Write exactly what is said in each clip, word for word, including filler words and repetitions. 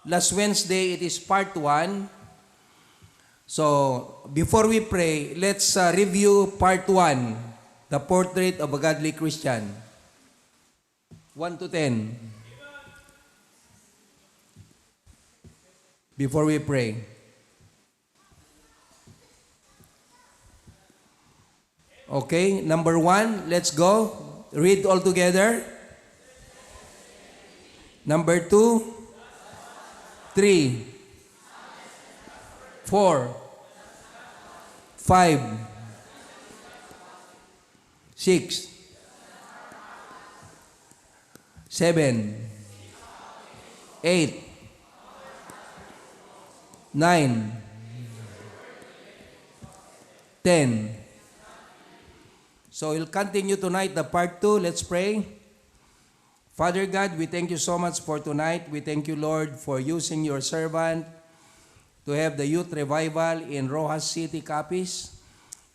Last Wednesday, it is part one. So, before we pray, let's, uh, review part one, the portrait of a godly Christian. One to ten. Before we pray. Okay, number one, let's go. Read all together. Number two, three, four, five, six, seven, eight, nine, ten. So we'll continue tonight the part two. Let's pray. Father God, we thank you so much for tonight. We thank you, Lord, for using your servant to have the youth revival in Roxas City, Capiz.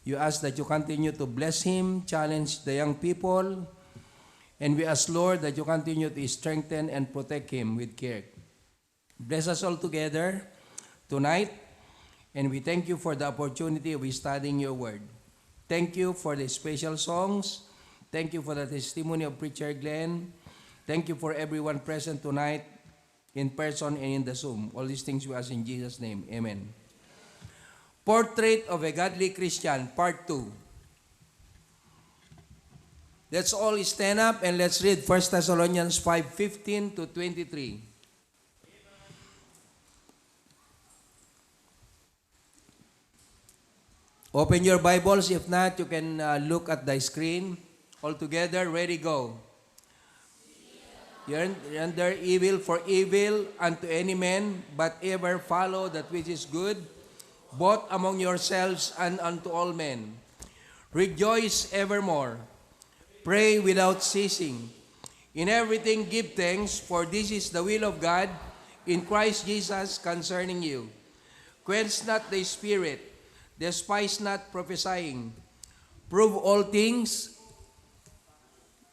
You ask that you continue to bless him, challenge the young people, and we ask, Lord, that you continue to strengthen and protect him with care. Bless us all together tonight, and we thank you for the opportunity of studying your word. Thank you for the special songs. Thank you for the testimony of Preacher Glenn. Thank you for everyone present tonight, in person and in the Zoom. All these things we ask in Jesus' name. Amen. Portrait of a Godly Christian, Part two. Let's all stand up and let's read First Thessalonians five fifteen to twenty-three. Open your Bibles. If not, you can, uh, look at the screen. All together, ready, go. Ren-, render evil for evil unto any man, but ever follow that which is good, both among yourselves and unto all men. Rejoice evermore. Pray without ceasing. In everything give thanks, for this is the will of God in Christ Jesus concerning you. Quench not the Spirit, despise not prophesying. Prove all things,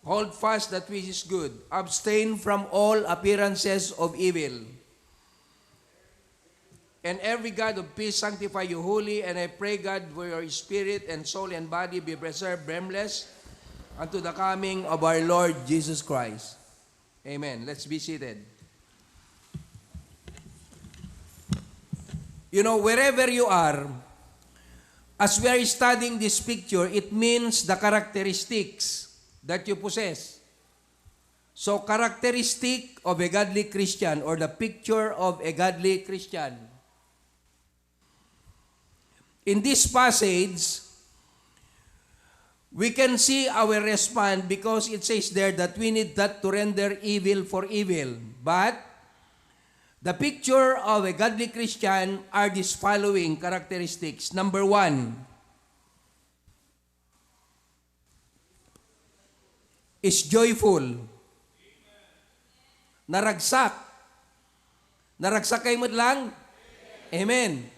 hold fast that which is good, abstain from all appearances of evil. And every God of peace sanctify you wholly, and I pray God for your spirit and soul and body be preserved blameless unto the coming of our Lord Jesus Christ. Amen. Let's be seated. You know, wherever you are, as we are studying this picture, it means the characteristics that you possess. So, characteristic of a godly Christian or the picture of a godly Christian. In this passage, we can see our response because it says there that we need not to render evil for evil. But the picture of a godly Christian are these following characteristics. Number one, is joyful. Naragsak. Naragsak kayo met lang? Amen.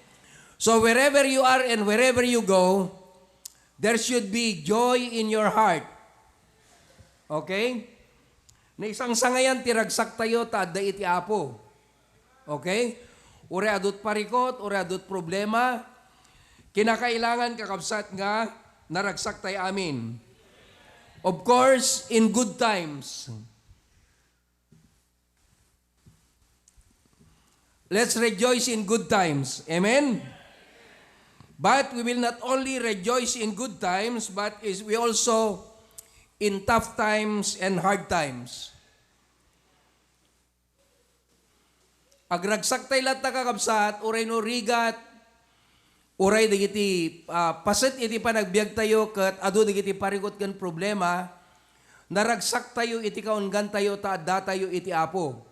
So wherever you are and wherever you go, there should be joy in your heart. Okay? Naisangsangayan ti ragsak tayo ta adda iti Apo. Okay? Uray adut parikot, uray adut problema, kinakailangan, kakabsat, nga naragsak tayo amin. Of course, in good times. Let's rejoice in good times. Amen? But we will not only rejoice in good times, but is we also in tough times and hard times. Agragsak tayo latta, kakabsat, uray no rigat, uray dagiti, ah, paset iti panagbiag tayo ket adu dagiti parikot ken problema, naragsak tayo iti kaunggan tayo ta adda tayo iti Apo.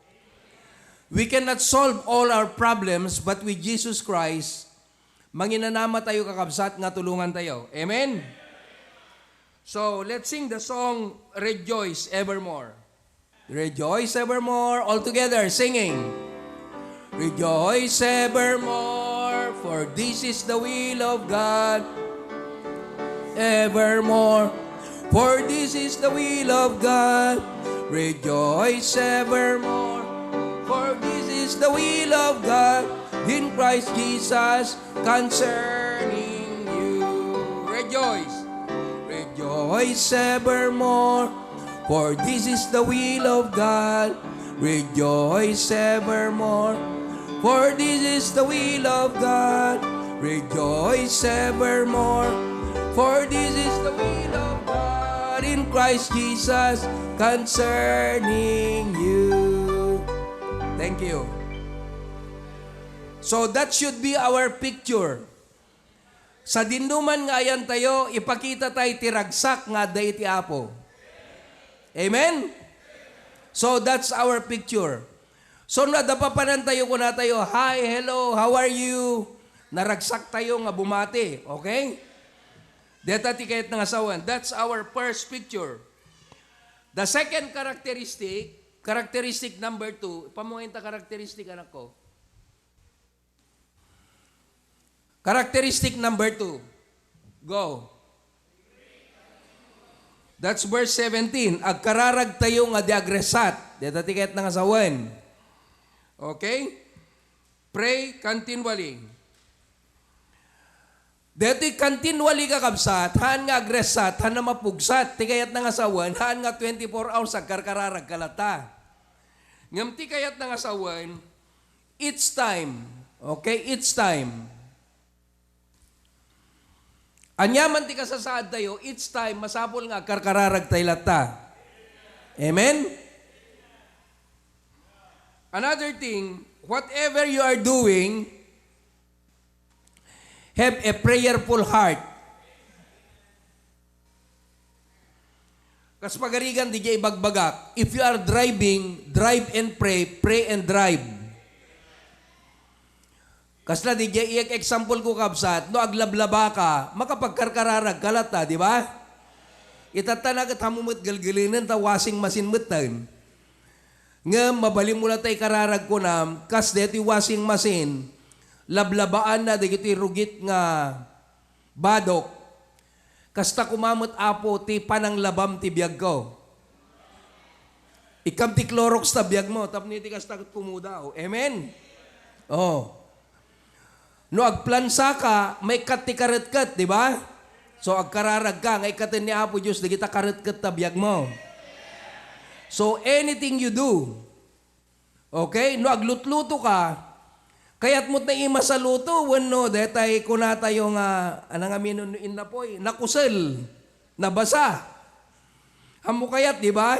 We cannot solve all our problems, but with Jesus Christ, manginanama tayo, kakabsat, nga tulongan tayo. Amen? So, let's sing the song, Rejoice Evermore. Rejoice evermore. All together, singing. Rejoice evermore, for this is the will of God. Evermore, for this is the will of God. Rejoice evermore, for this is the will of God in Christ Jesus concerning you. Rejoice. Rejoice evermore, for this is the will of God. Rejoice evermore, for this is the will of God. Rejoice evermore, for this is the will of God in Christ Jesus concerning you. Thank you. So that should be our picture. Sadinoman nga ayantayo, ipakita tayo ti ragsak nga adda iti Apo. Amen? So that's our picture. So no adda papanantayo, kunatayo, "Hi, hello, how are you?" Naragsak tayo nga bumati. Okay? Deta ti kayat nga sawen. That's our first picture. The second characteristic, characteristic number two, pamuhayen ta characteristic, anak ko. Characteristic number two. Go. That's verse seventeen. Agkararagtayo nga di agresat. Deta ti kayat nga sawen. Okay? Pray continually. Detoy continually, kakabsat, haan nga agresat, haan nga mapugsat. Ti kayat nga sawen, haan nga twenty-four hours agkarkararag ka latta. Ngem ti kayat nga sawen, each time. Okay? Each time. Aniaman ti kasasaadtayo, each time, masapul nga agkarkararag tayo latta. Amen? Another thing, whatever you are doing, have a prayerful heart. Kas pagarigan, diay ibagbagak, if you are driving, drive and pray, pray and drive. Kasla diay iyag example ko, kabsat, no aglablaba ka, makapagkarkararag ka latta, di ba? Itatta na ket hamu met galgalinen ta washing machine metten. Ngem mabalinmo latta ikararag kunam, kas daytoy washing machine, lablabaanna dagiti rugit nga badok. Kasta koma met, Apo, ti pananglabam ti biagko. Ikkam ti Clorox ta biagmo, tapno iti kasta ket kumudaw. Amen? Oh. No agplansa ka, maikkat ti karetket, di ba? So, agkararag ka, nga ikkaten ni Apo Dios dagita karetket ta biagmo. So, anything you do, okay? No aglutluto ka, kayat met nga imasaluto, wenno daytay kunatayo nga, ano nga minun-, innapoy, nakusel, nabasa. Ammo kayat, di ba?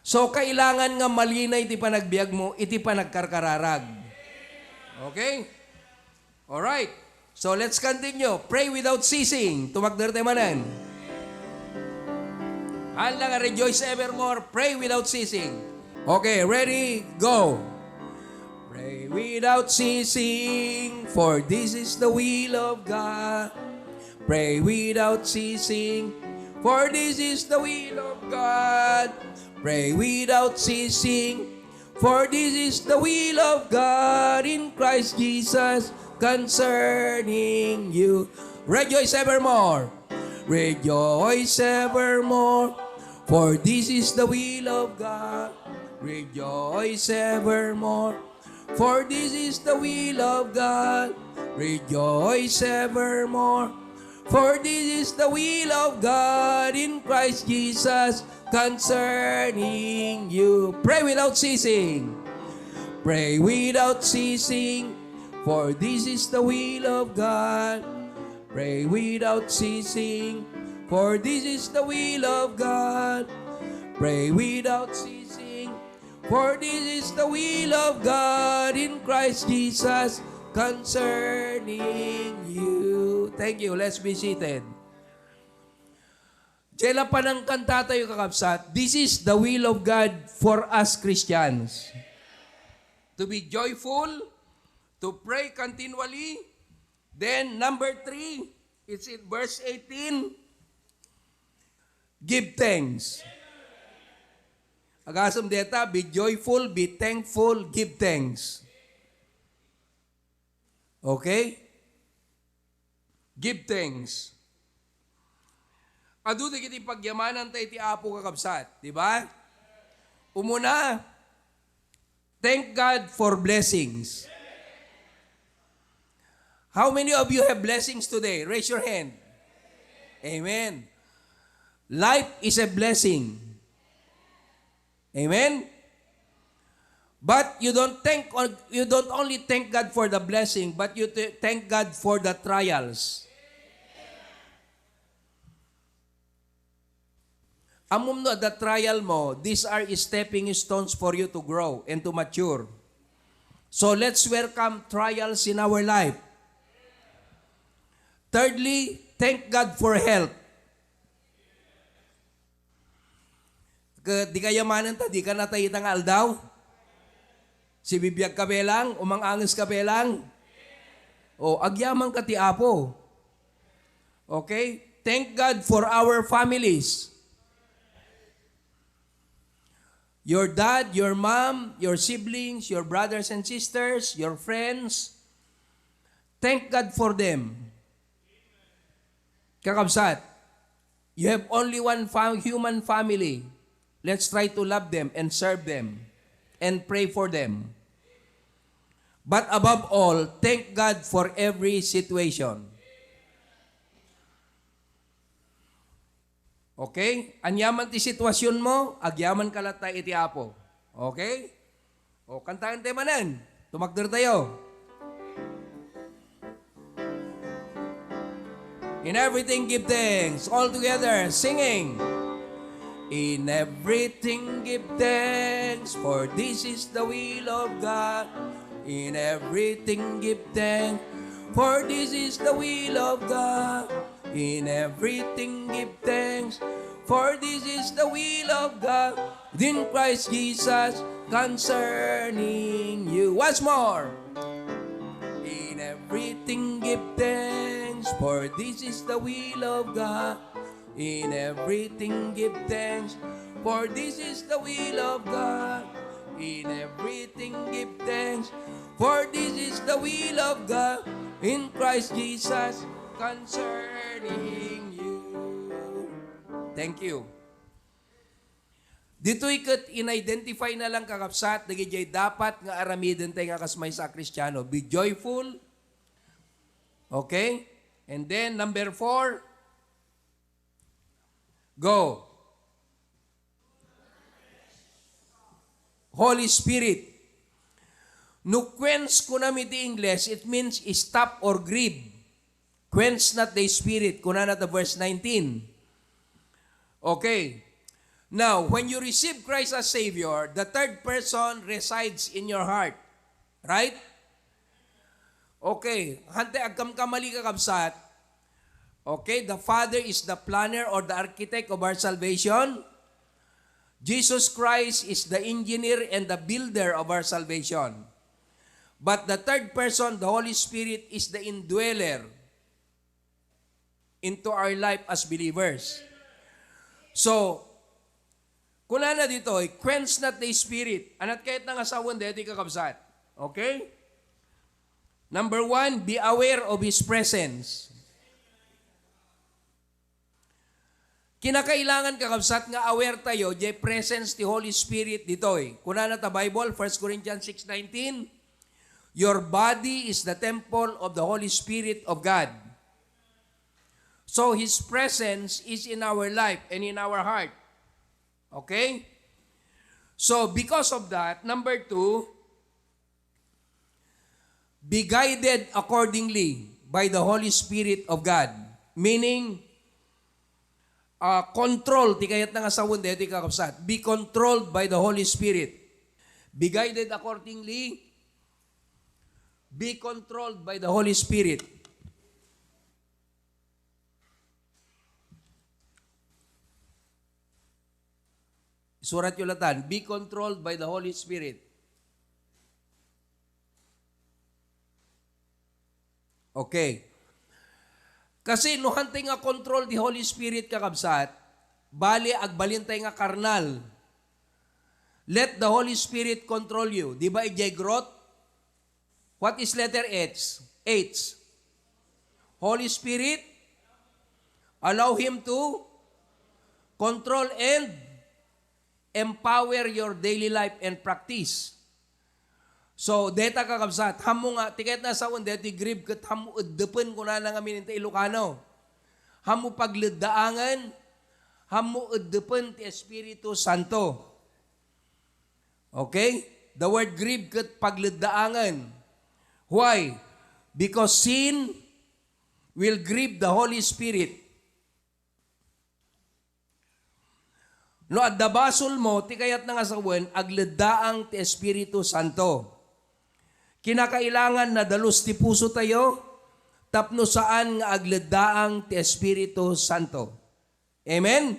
So, kailangan nga malinaw iti panagbiagmo, iti panagkarkararag. Okay? All right. So, let's continue. Pray without ceasing. Tumakder tayo manen. Haan lang nga rejoice evermore. Pray without ceasing. Okay, ready? Go. Pray without ceasing, for this is the will of God. Pray without ceasing, for this is the will of God. Pray without ceasing, for this is the will of God in Christ Jesus concerning you. Rejoice evermore. Rejoice evermore, for this is the will of God. Rejoice evermore, for this is the will of God. Rejoice evermore, for this is the will of God in Christ Jesus concerning you. Pray without ceasing. Pray without ceasing, for this is the will of God. Pray without ceasing, for this is the will of God. Pray without ceasing, for this is the will of God in Christ Jesus concerning you. Thank you. Let's be seated. Diay la panangkantatayo, kakabsat, this is the will of God for us Christians. To be joyful, to pray continually. Then, number three, it's in verse eighteen, give thanks. Agasem deta, be joyful, be thankful, give thanks. Okay? Give thanks. Adu dagiti pagyamananta iti Apo, kakabsat, di ba? Umuna, Thank God for blessings. How many of you have blessings today? Raise your hand. Amen. Life is a blessing. Amen. But you don't thank, you don't only thank God for the blessing, but you th- thank God for the trials. Ammom no, the trial mo, these are stepping stones for you to grow and to mature. So let's welcome trials in our life. Thirdly, thank God for health. Ket di kayamanen ta, di ka natay ita nga aldaw? Sibibiag ka belang, umang-anges ka belang? O, agyaman ka ti Apo. Okay? Thank God for our families. Your dad, your mom, your siblings, your brothers and sisters, your friends, thank God for them. Kakabsat, you have only one fam- human family. Let's try to love them and serve them and pray for them. But above all, thank God for every situation. Okay? Aniaman ti sitwasion mo, agyaman ka latta iti Apo. Okay? O, kantaen tayo manen. Tumakder tayo. In everything give thanks. All together, singing. In everything give thanks, for this is the will of God. In everything give thanks, for this is the will of God. In everything give thanks, for this is the will of God in Christ Jesus concerning you. Once more. In everything give thanks, for this is the will of God. In everything give thanks, for this is the will of God. In everything give thanks, for this is the will of God in Christ Jesus concerning you. Thank you. Ditoy ket in-identify na lang, kakabsat, dagidiay dapat nga aramiden tayo nga kas maysa a Kristiano. Be joyful. Okay? And then, number four, go. Holy Spirit. No quench kunam iti Ingles, it means stop or grieve. Quench not the Spirit, kunana ta verse nineteen. Okay. Now, when you receive Christ as Savior, the third person resides in your heart. Right? Okay. Hante agkamkamali, kakabsat. Okay, the Father is the planner or the architect of our salvation. Jesus Christ is the engineer and the builder of our salvation. But the third person, the Holy Spirit, is the indweller into our life as believers. So, kunana ditoy, quench not the Spirit. Anat kayat na nga sawen daytoy, kakabsat? Okay? Number one, be aware of His presence. Kinakailangan, kakabsat, nga aware tayo jay presence ti Holy Spirit ditoy. Kunana ta Bible, First Corinthians six nineteen, "Your body is the temple of the Holy Spirit of God." So, His presence is in our life and in our heart. Okay? So, because of that, number two, be guided accordingly by the Holy Spirit of God. Meaning, ah, control, ti kayat na nga sawen daytoy, kakabsat. Be controlled by the Holy Spirit. Be guided accordingly. Be controlled by the Holy Spirit. Isurat yo latan, be controlled by the Holy Spirit. Okay. Kasi no hantay nga control ti Holy Spirit, kakabsat, bali agbalintay nga karnal. Let the Holy Spirit control you. Di ba, ijay growth? What is letter H? H. Holy Spirit, allow Him to control and empower your daily life and practice. So, deta kakabsat, hammo nga, ti kayat na sawen, deti grieve ket hammo eddepen, kunana ngamin ti Ilocano. Hammo pagleddaangen, hammo eddepen ti Espiritu Santo. Okay? The word grieve ket pagleddaangen. Why? Because sin will grieve the Holy Spirit. No adda basolmo, ti kayatna nga sawen, agleddaang ti Espiritu Santo. Kinakailangan nadalus ti pusotayo tapno saan nga agleddaang ti Espiritu Santo. Amen?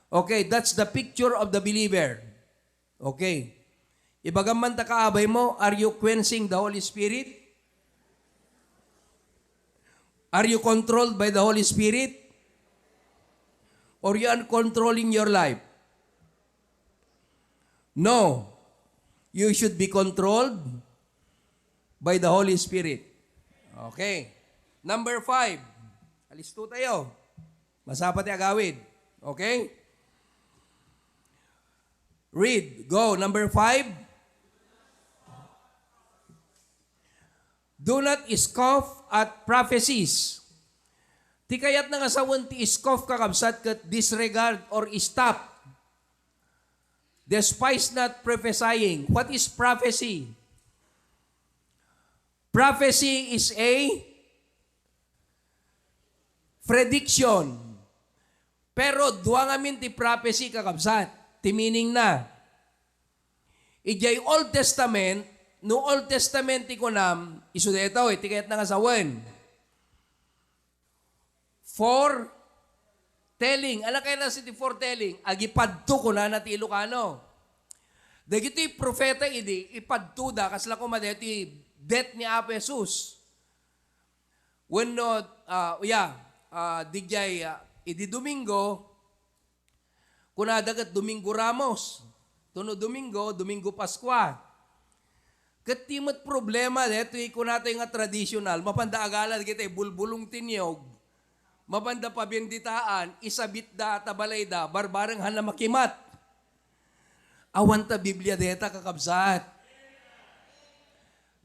Okay, that's the picture of the believer. Okay. Ibagam man ta kaabaymo, are you quenching the Holy Spirit? Are you controlled by the Holy Spirit? Or you are controlling your life? No. You should be controlled by the Holy Spirit. Okay. Number five. Alisto tayo. Masapa ti agawid. Okay? Read. Go. Number five. Do not scoff at prophecies. Ti kayatna nga sawen ti scoff, kakabsat, ket disregard or stop. Despise not prophesying. What is prophecy? Prophecy is a prediction. Pero dua ngamin ti prophecy, kakabsat. Ti meaning na. Idiay Old Testament, no Old Testament ti kunam, isu daytoy, ti kayatna nga sawen. Foretelling. Ano kayatna ti foretelling? Agipadto, kunana ti Ilocano. Dagiti profeta idi, ipadtoda, kasla koma daytoy death ni Apo Jesus. Wenno, ah, uya, ah, didiay, ah, idi Domingo, kunada ket Domingo Ramos. Tuno Domingo, Domingo Pascua. Ket ti met problema daytoy kunatoy nga traditional, mapanda agala dagiti bulbulong ti niyog, mapanda pabenditaan, isabitda ta balayda, barbareng haan a makimat. Awan ta Biblia dayta, kakabsat.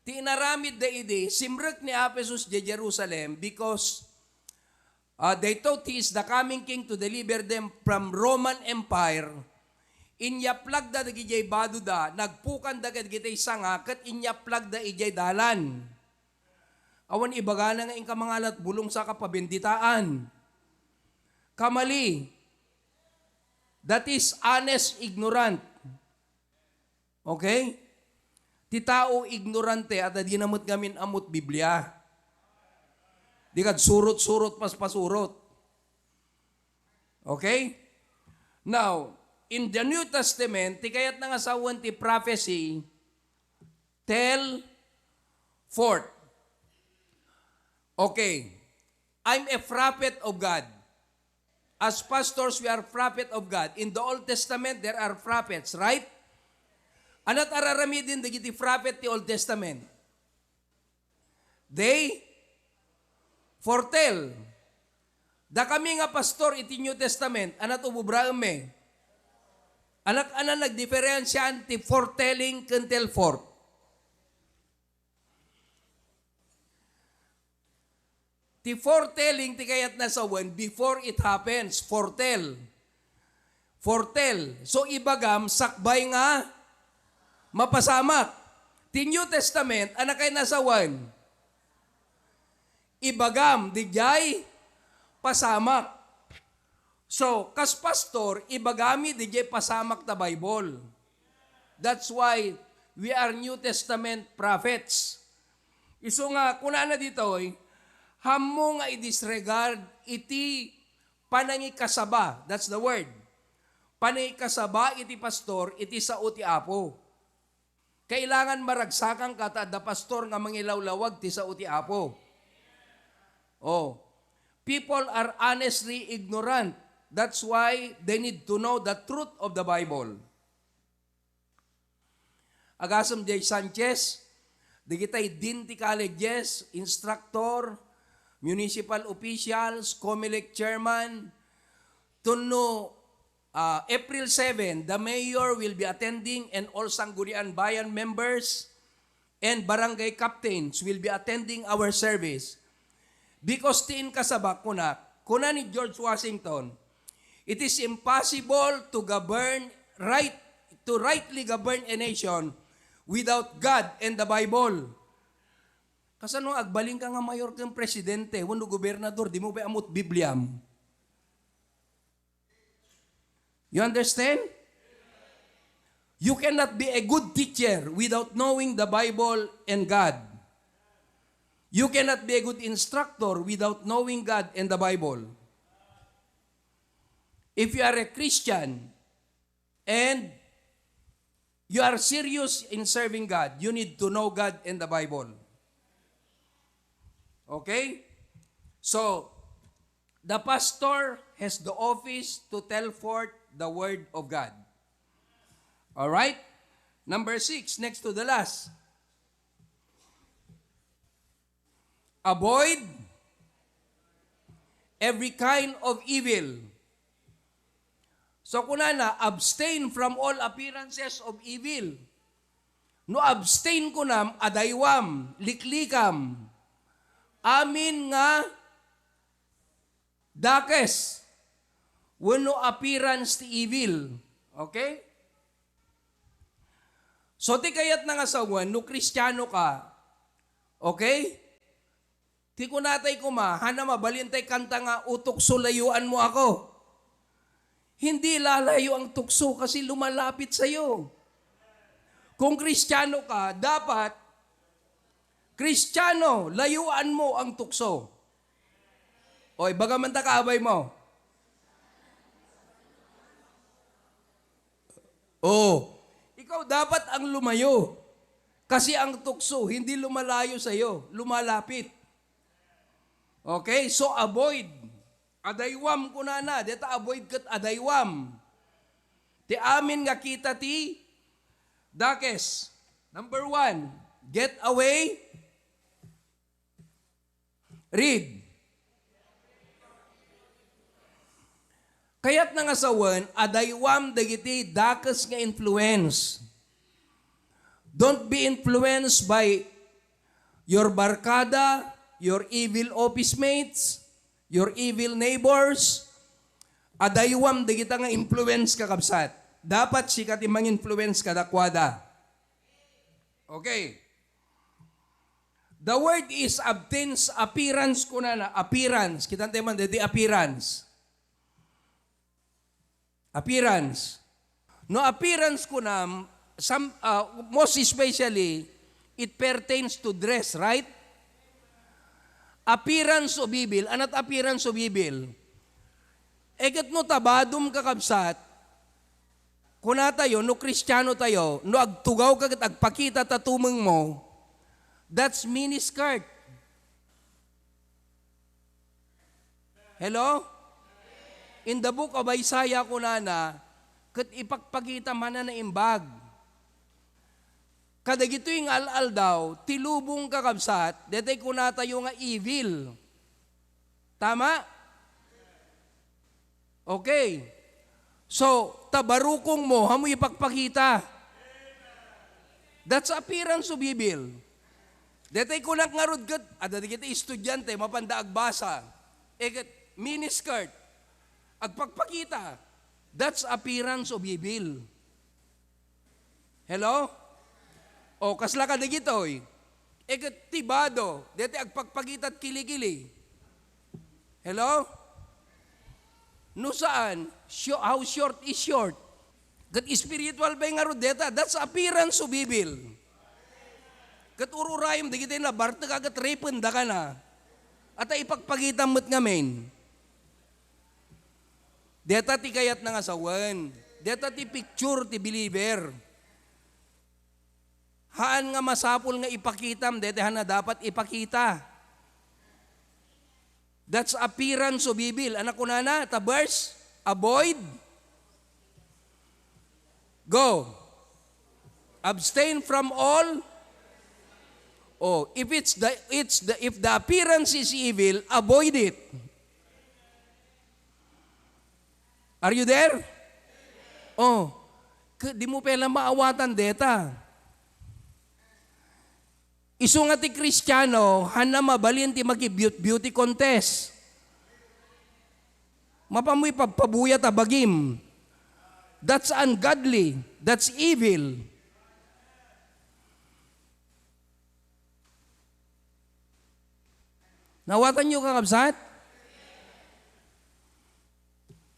Ti inaramidda idi, simrek ni Apo Jesus idiay Jerusalem because, ah, they thought he is the coming king to deliver them from Roman Empire. Inyaplagda dagidiay badoda, nagpukanda kadagiti sanga, ket inyaplagda idiay dalan. Awan ibagana nga inka mangalat bulong saka pabenditaan. Kamali. That is honest ignorant. Okay? Ti tao ignorante, at di na met ngamin ammot Biblia. Di kad surot-surot, paspasurot. Okay? Now, in the New Testament, ti kayatna nga sawen ti prophecy, tell forth. Okay. I'm a prophet of God. As pastors, we are prophet of God. In the Old Testament, there are prophets, right? Ana't ar-aramiden dagiti prophet ti Old Testament? They foretell. Dakami nga pastor iti New Testament, ana't ububraemme? Anak, ana nagdiferensiaan ti foretelling ken tell forth? Ti foretelling ti kayatna sawen, before it happens, foretell. Foretell. So, ibagam, sakbay nga mapasamak. Ti New Testament, ana kayatna sawen? Ibagam, didiay pasamak. So, kas pastor, ibagami didiay pasamak ta Bible. That's why we are New Testament prophets. Isu nga, kunana ditoy, hammo nga i-disregard iti panangikasaba. That's the word. Panangikasaba iti pastor, iti sao ti Apo. Kailangan maragsakanka ta adda pastor nga mangilawlawag ti sao ti Apo. Oh. People are honestly ignorant. That's why they need to know the truth of the Bible. Agasem jay Sanchez, dagitay dean ti colleges, instructor, municipal officials, COMELEC chairman, tunno uh, April seven, the mayor will be attending and all Sangguniang Bayan members and barangay captains will be attending our service. Because ti inkasabak, kuna, kuna ni George Washington, "It is impossible to govern right, to rightly govern a nation without God and the Bible." Kasano agbalin ka nga mayor ken presidente wenno gobernador, di mo pay ammo ti Bibliam? You understand? You cannot be a good teacher without knowing the Bible and God. You cannot be a good instructor without knowing God and the Bible. If you are a Christian and you are serious in serving God, you need to know God and the Bible. Okay? So, the pastor has the office to tell forth the word of God. All right? Number six, next to the last. Avoid every kind of evil. So, kunana, abstain from all appearances of evil. No abstain kunam, adaywam, liklikam, amin nga dakes, wenno appearance ti evil. Okay? So, ti kayatna nga sawen, no Kristiano ka, okay? Ti kunatay koma, hana mabalintay kanta nga, "O tukso, layuanmo ako." Hindi lalayo ang tukso kasi lumalapit sa'yo. Kung Kristiano ka, dapat, Kristiano, layuanmo ang tukso. O, ibaga man ta kaabay mo. O, ikaw dapat ang lumayo. Kasi ang tukso, hindi lumalayo sa'yo, lumalapit. Okay? So, avoid. Adaywam, kunana. Deta avoid ket adaywam. Ti amin nga kita ti dakes. Number one, get away. Read. Kayatna nga sawen, adaywam dagiti dakes nga influence. Don't be influenced by your barkada, your evil office mates, your evil neighbors. Adaywam dagita nga influence, kakabsat. Dapat sika ti mang-influence kadakuada. Okay. The word is obtains appearance, kunana, appearance. Kitan tayo man, deti appearance. Appearance. No appearance kunam, some, uh, most especially, it pertains to dress, right? Appearance of evil. Anat appearance of evil? E ket no tabadom, kakabsat, kuna tayo, no Kristiano tayo, no agtugaw ka ket agpakita ta tumeng mo, that's miniskirt. Hello? In the book of Isaiah, kunana, ket ipakpakita man a naimbag. Kadagitoy nga al-aldaw, ti lubong, kakabsat, detay kunatayo nga evil. Tama? Okay. So, ta barukong mo, hamo ipakpakita. That's appearance of evil. Detay kunak ngarud ket, adda dagiti estudiante, mapanda agbasa. E ket, miniskirt, agpakpakita. That's appearance of evil. Hello? O, kasla kadagitoy. E ket ti bado, deti agpakpakita ti kilikili. Hello? No saan, sho-, how short is short. Ket spiritual pay ngarud deta, that's appearance of evil. Ket ur-urayem dagiti nabartek a ket repen dakana. Ata ipakpakitam met ngamin. Deta ti kayatna nga sawen. Deta ti picture ti believer. Haan nga masapul nga ipakitam, deta haan a dapat ipakita. That's appearance of evil. Ano kunana? Ta verse, avoid. Go. Abstain from all. Oh, if it's the, it's the, if the appearance is evil, avoid it. Are you there? Oh, ke-, dimo pay la maawatan deta. Isu nga ti Kristiano, hanna mabalin ti maki-beaut-, beauty contest. Mapanmoy pagpabuyat a bagim. That's ungodly. That's evil. Naawatan niyo, kakabsat?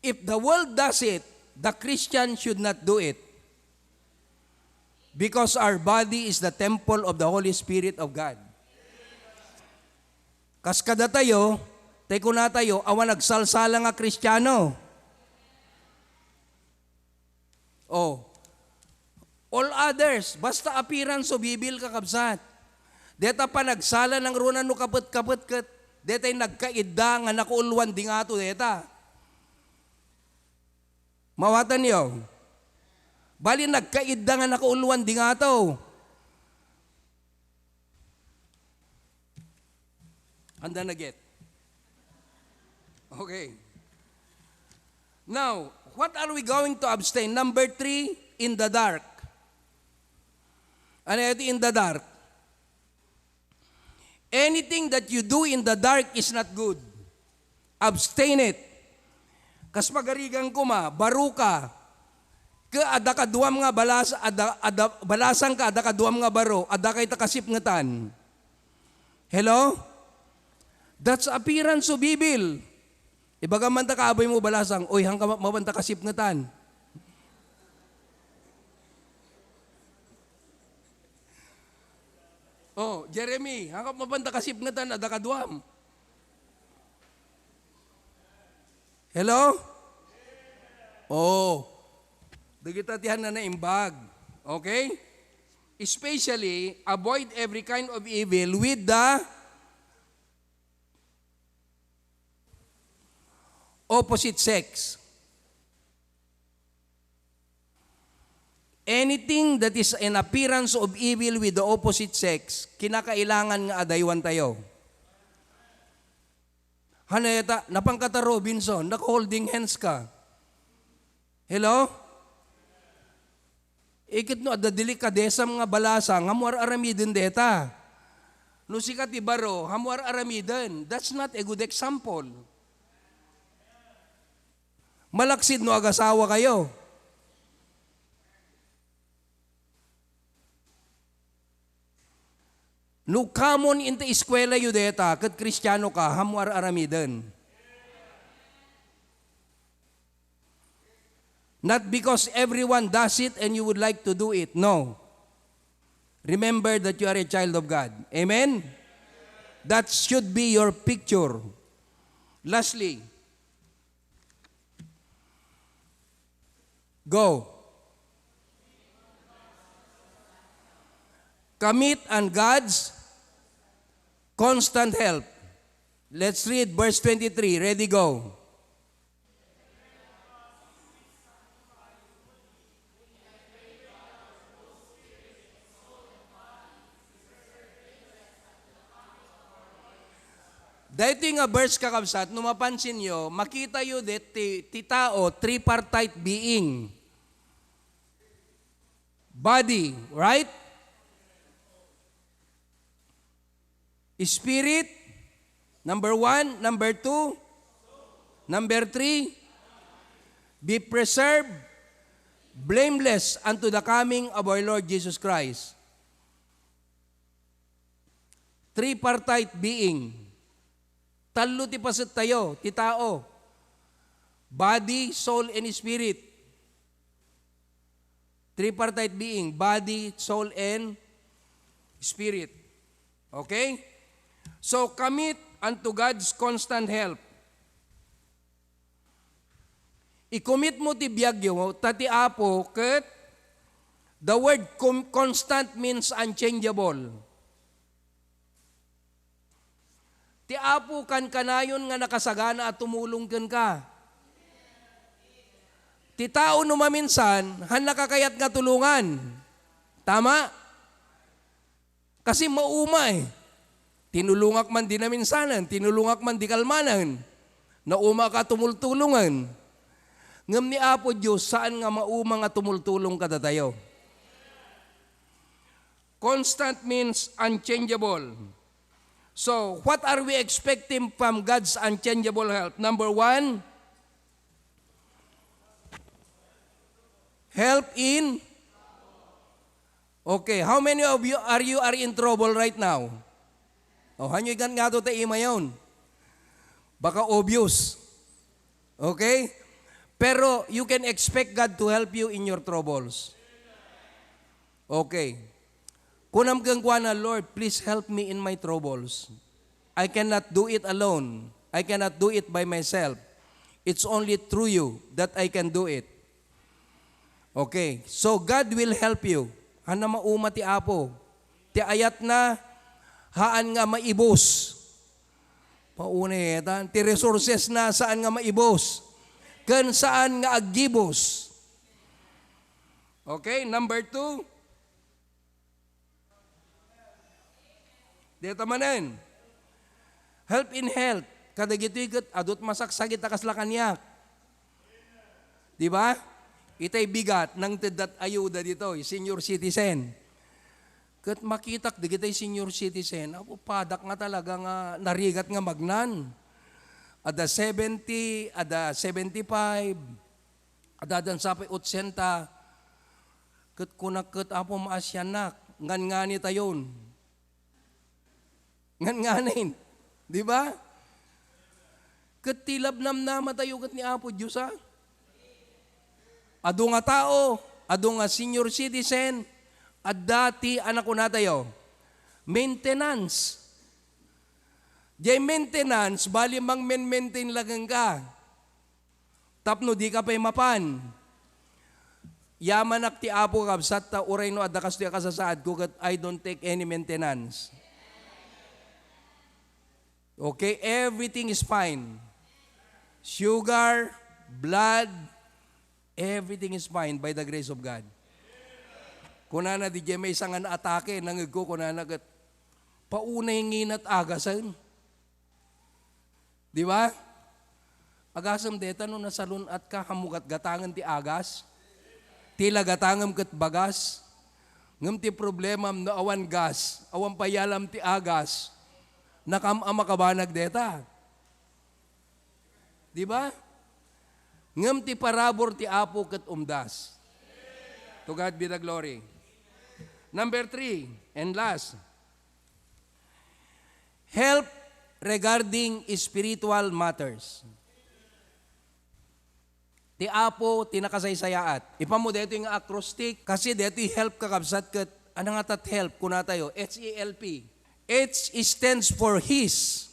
If the world does it, the Christian should not do it. Because our body is the temple of the Holy Spirit of God. Kas kadatayo, tay kunatayo, awan agsalsala nga Kristiano. Oh. All others, basta appearance of evil, kakabsat. Deta panagsala nangruna no kapet-kapet ket, detay nagkaidda nga nakuuluan di ngato deta. Mawatanyo? Bali, nagkaidda nga nakuuluan di ngato. Anda na get? Okay. Now, what are we going to abstain? Number three, in the dark. Ano iti in the dark? Anything that you do in the dark is not good. Abstain it. Kas pagarigan koma, baro ka. Ke adda kaduam nga balas-, adda, adda, balasang ka, adda kaduam nga baro, adda kay ta kasipngetan. Hello? That's appearance of evil. Ibagam man ta kaabay mo balasang, "Oy, hangka ma-, mapan ta kasipngetan." Oh, Jeremy, hangka mapan ta kasipngetan, adda kaduam. Hello? Oh. Dagita ti hanna naimbag. Okay? Especially, avoid every kind of evil with the opposite sex. Anything that is an appearance of evil with the opposite sex, kinakailangan nga adaywantayo. Haneta, napangkata Robinson, naka-holding hands ka. Hello? Iket no adda delikadesam nga balasang, ammo ar-aramiden deta. No sika ti baro, ammo ar-aramiden. That's not a good example. Malaksid no agasawa kayo. No common iti eskuela yo deta, ket Kristiano ka, ammo ar-aramiden. Not because everyone does it and you would like to do it. No. Remember that you are a child of God. Amen? That should be your picture. Lastly, go. Commit on God's constant help. Let's read verse twenty-three. Ready, go. Daytoy nga verse, kakabsat, no mapansin yo, makita yo det ti, ti tao, tripartite being. Body, right? Spirit, number one. Number two, number three, be preserved blameless unto the coming of our Lord Jesus Christ. Tripartite being. Tallo ti paset tayo, ti tao. Body, soul, and spirit. Tripartite being, body, soul, and spirit. Okay? So, commit unto God's constant help. I-commit mo ti biag yo, ta ti Apo ket, the word com-, constant means unchangeable. Ti Apo kankanayon nga nakasagana a tumulong kenka. Ti tao no maminsan, han nakakayat nga tulongan. Tama? Kasi mauma eh. Tinulongak man di naminsanan, tinulongak man di kalmanan. Nauma ka tumultulongan. Ngem ni Apo Dios, saan nga mauma nga tumultulong kadatayo. Constant means unchangeable. So, what are we expecting from God's unchangeable help? Number one, help in. Okay, how many of you are, you are in trouble right now? O, hanyo ikan nga to ta imayon. Baka obvious. Okay? Pero you can expect God to help you in your troubles. Okay. Kunam kenkuana, "Lord, please help me in my troubles. I cannot do it alone. I cannot do it by myself. It's only through you that I can do it." Okay. So, God will help you. Ania mauma ti Apo. Ti ayatna, haan nga maibus. Paunay, ta, ti resources na saan nga maibus. Ken saan nga aggibus. Okay, number two. Deta manen. Help in health. Kadagitoy ket adut masaksakit a kasla kaniak. Di ba? Itay bigat, nangted dat ayuda ditoy, senior citizen. Ket makitak dagitay senior citizen, apo, padak nga talaga nga narigat nga magnan. Adda seventy, adda seventy-five, adda dan sapay otsenta. Ket kunak ket, "Apo, maasiannak, ngan-ngani tayon." Ngan-nganin. Di ba? Ket ti labnamnama tayo ket ni Apo Dios, a? Adu nga tao, adu nga senior citizen, adda ti, a, kunatayo, maintenance. Diay maintenance, bali mangmen-maintain la kenka. Tapno dika pay mapan. Yamanak ti Apo, kabsat, ta uray no adda kastoy a kasasaadko, ket I don't take any maintenance. Okay, everything is fine. Sugar, blood, everything is fine by the grace of God. Kunana, diay maysa nga naatake, nangegko, kunana ket, "Paunay nginat agasen." Di ba? Agasem deta no nasalun-atka, hammo gatgatangen ti agas. Ti la gatangem ket bagas. Ngem ti problemam no awan gas, awan payalam ti agas, nakam-am a kabanag deta. Di ba? Ngem ti parabur ti Apo ket umdas. To God be the glory. Number three and last, help regarding spiritual matters. Ti Apo ti nakasaysayaat. Ipanmo daytoy nga acrostic, kasi daytoy help, kakabsat, ket ania nga tat help, kunatayo, H E L P. H stands for His.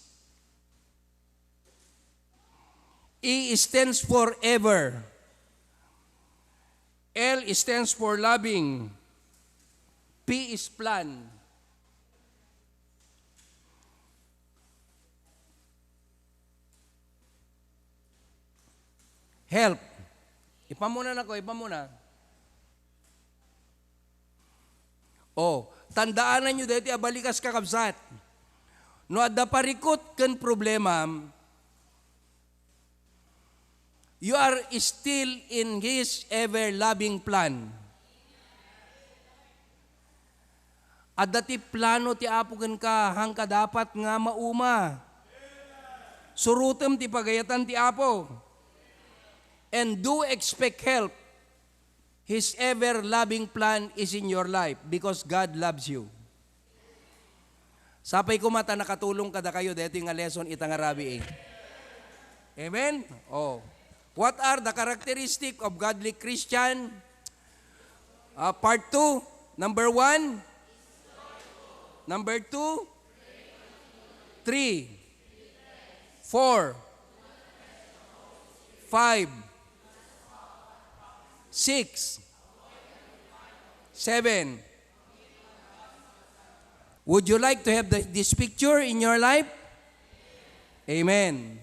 E stands for ever. L stands for loving. P is plan. Help. Ipanmo na nako, ipanmo na. O, tandaananyo daytoy a balikas, kakabsat. No adda parikut ken problemam, you are still in His ever-loving plan. Adda ti plano ti Apo kenka, haan ka dapat nga mauma. Surotem ti pagayatan ti Apo. And do expect help. His ever-loving plan is in your life because God loves you. Sapay koma ta nakatulong kadakayo daytoy nga lesson ita nga rabii. Amen? Oh. What are the characteristic of godly Christian? Ah, part two, number one, number two, three, four, five, six, seven. Would you like to have the, this picture in your life? Amen.